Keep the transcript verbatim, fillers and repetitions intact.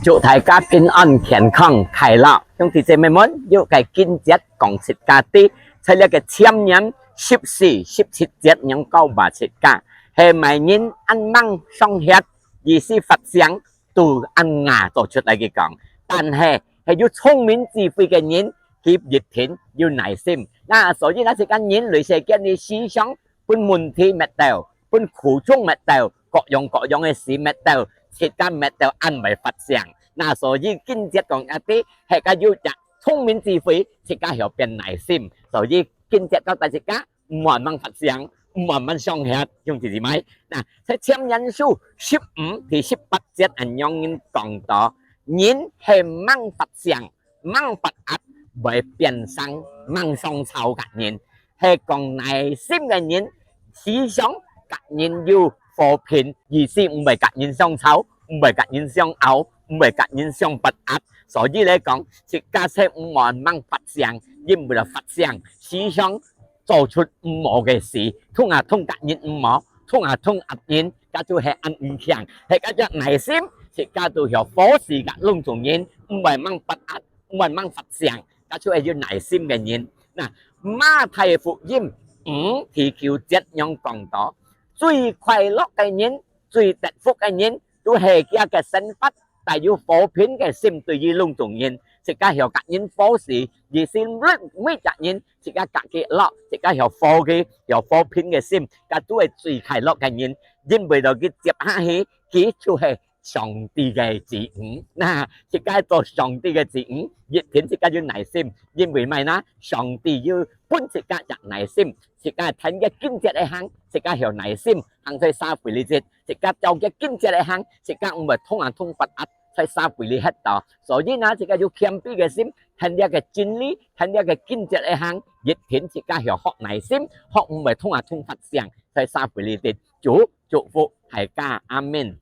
祝大家平安、健康、快樂。兄弟姊妹們，有个經節講自家知，在這个箴言十四、十七節仰講話自家，係麼人恁猛上歇，意思發想，都恁牙做出來个講。但係，係有聰明智慧个人，佢一定有耐心。那所以呢，自家人類世間个思想，分問題搣到，分苦衷搣到，各樣各樣个事搣到，自家搣到恁會發想。那所以經節講一啲，係个有隻聰明智慧，自家曉變耐心。所以經節教大自家，毋好恁猛發想，毋好恁猛上歇，兄弟姊妹。那，在箴言書十五第十八節恁樣講到，人係猛發想，猛發閼，會變成猛上吵个人。係講耐心个人，時常佮人有和平，意思毋會佮人相吵，毋會佮人相拗，毋會佮人相發閼。所以來講，自家係毋好恁猛發想，因為發想，時常做出毋好个事，通啊通佮人毋好，通啊通閼人，該就係恁毋慶，係該隻耐心，自家都曉和事个攏總人，毋會恁猛發閼，毋會恁猛發想，該就係有耐心个人。那，馬太福音五第九節仰講到，最快樂个人，最得福个人，都係佢个生活帶有和平个心對於攏總人，自家曉佮人和事，意思每，每隻人，自家佮佢樂，自家曉和佢，曉和平个心，該都係最快樂个人，因為到佢接下去，佢就係上帝个子女。那，自家做上帝个子女，一定自家有耐心，因為麼个呢？上帝有分自家隻耐心，自家聽个經節个行，自家曉耐心，行在社會裡節，自家照个經節个行，自家毋會通啊通發閼，在社會裡歇到。所以呢，自家有謙卑个心，聽這个真理，聽這个經節个行，一定自家曉學耐心，學毋會通啊通發想，在社會裡節。主祝福大家，阿們。